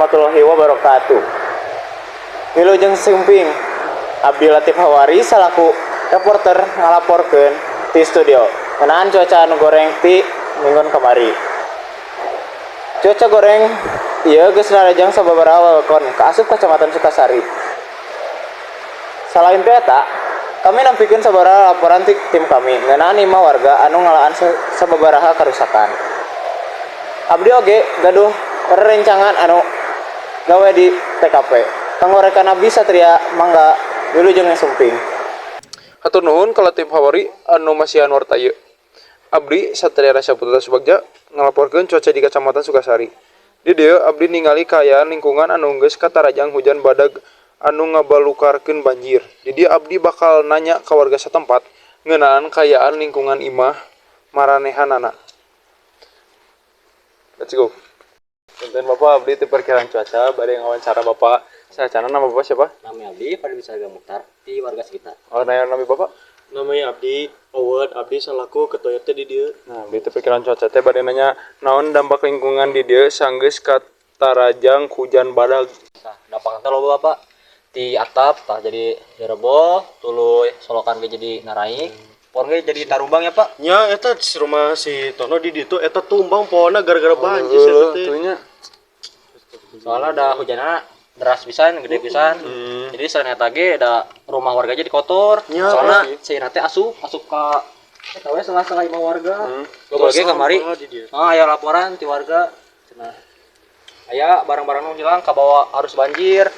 Warahmatullahi wabarakatuh. Wilujeng Sumping. Abdi Latif Hawari salaku reporter ngalaporkeun ti studio ngeunaan cuaca anu goreng ti minggon kamari. Cuaca goreng ieu geus narajang sababaraha wewengkon kaasup Kacamatan Sukasari. Salain ti eta, kami nampikeun sababaraha laporan ti tim kami ngeunaan imah warga anu ngalaan sababaraha karusakan. Abdi oge gaduh rerencangan anu gawe di TKP. Kanggo rekan abdi Satria, mangga wilujeng sumping. Hatur nuhun ka Latif Hawari anu masihan warta ieu. Abdi Satria Rasya Putra Subagja ngalaporkeun cuaca di Kacamatan Sukasari. Di dieu abdi ningali kaayaan lingkungan anu geus katarajang hujan badag anu ngabalukarkeun banjir. Di dieu abdi bakal nanya ka warga satempat ngeunaan kaayaan lingkungan imah maranehanana. Let's go. Punten, Bapak, abdi ti perkiraan cuaca bade ngawancara Bapak. Saacanna, nama Bapak siapa? Nami abdi pada bisa Mukhtar di warga sekitar. Oh, nanya nami Bapak? Namanya abdi Awad, abdi selaku ketua RT di dieu. Nah, abdi teh perkiraan cuaca teh bade nanya naon dampak lingkungan di dieu sanggeus katarajang hujan badag. Nah, dampaknya teh loba, Bapak. Di atap tah jadi jerebo, tuluy solokan ge jadi naraik, pohon ge jadi tarumbang ya, Pak. Nya, eta si rumah si Tono di ditu eta tumbang pohonna gara-gara banjir eta teh. Tuh nya. Soalnya ada hujannya deras pisan, gede pisan. Jadi selain eta ge ada rumah warga jadi kotor. Ya, soalnya si teh asup asup ka eta we salah-salah imah warga. Loba ge kamari. Sampah di dieu. Ah, aya laporan ti warga cenah. Aya barang-barang nu hilang kabawa arus banjir.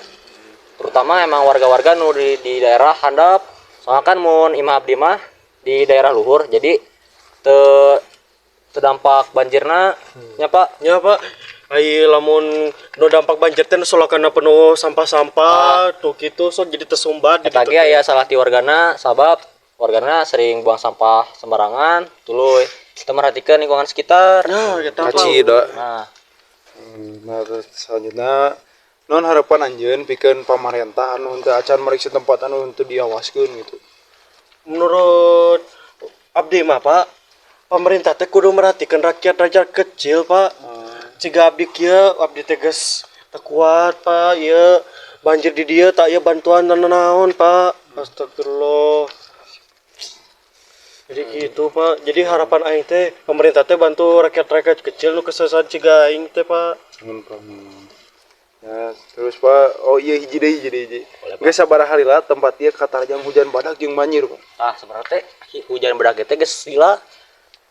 Terutama emang warga-warga nu di daerah handap. Soalnya kan mun imah abdi mah di daerah luhur, jadi teu terdampak banjirna nya, Pak. Nya, Pak. Ai lamun nu dampak banjir teh nu solokanna penuh sampah-sampah tuh gitu, so jadi tersumbat Eta gitu. Ge aya salah ti wargana, sabab wargana sering buang sampah sembarangan, tuluy teu merhatikeun lingkungan sekitar. Nah, eta, Pak. Kacida. Nah. Nah, terus selanjutnya naon harapan anjeun pikeun pamarentah anu henteu acan meriksa tempat anu henteu diawaskeun gitu? Menurut abdi mah, Pak, pemerintah teh kudu merhatikan rakyat-rakyat kecil, Pak. Jika abdi kieu, abdi teh geus teu kuat, Pak, ieu banjir di dieu tak ieu bantuan naon, Pak. Astagfirullah. Jadi gitu, Pak. Jadi harapan aing teh pemerintah teh bantu rakyat-rakyat kecil nu kesusahan ciga aing teh, Pak. Nuhun, Pak. Ya, terus, Pak, oh iya, hiji deui, hiji deui, hiji. Geus sabaraha lila tempat ieu katarajang hujan badag jeung banjir, Pak? Tah, sebenarnya teh hujan badag teh geus lila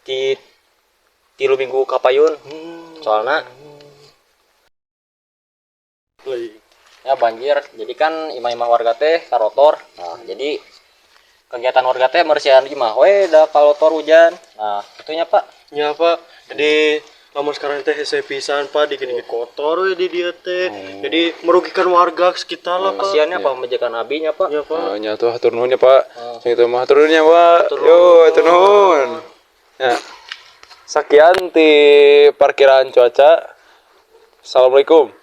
di 3 minggu kapayun. Soalnya ya banjir, jadi kan imah-imah warga teh karotor. Nah, jadi kegiatan warga teh mersihan imah we da kalotor hujan. Nah, itunya, Pak. Ya, Pak. Jadi lamun sekarang teh hese pisan, Pak, dikit-dikit kotor we di dieu teh. Jadi merugikan warga sekitar lah, Pak. Kasihannya pamajikan abi nya, Pak. Ya, Pak. Oh, nya tuh, hatur nuhun ya, Pak. Sakitu mah, hatur nuhun ya, Pak. Yo, hatur nuhun. Ya. Sekian ti perkiraan cuaca. Assalamualaikum.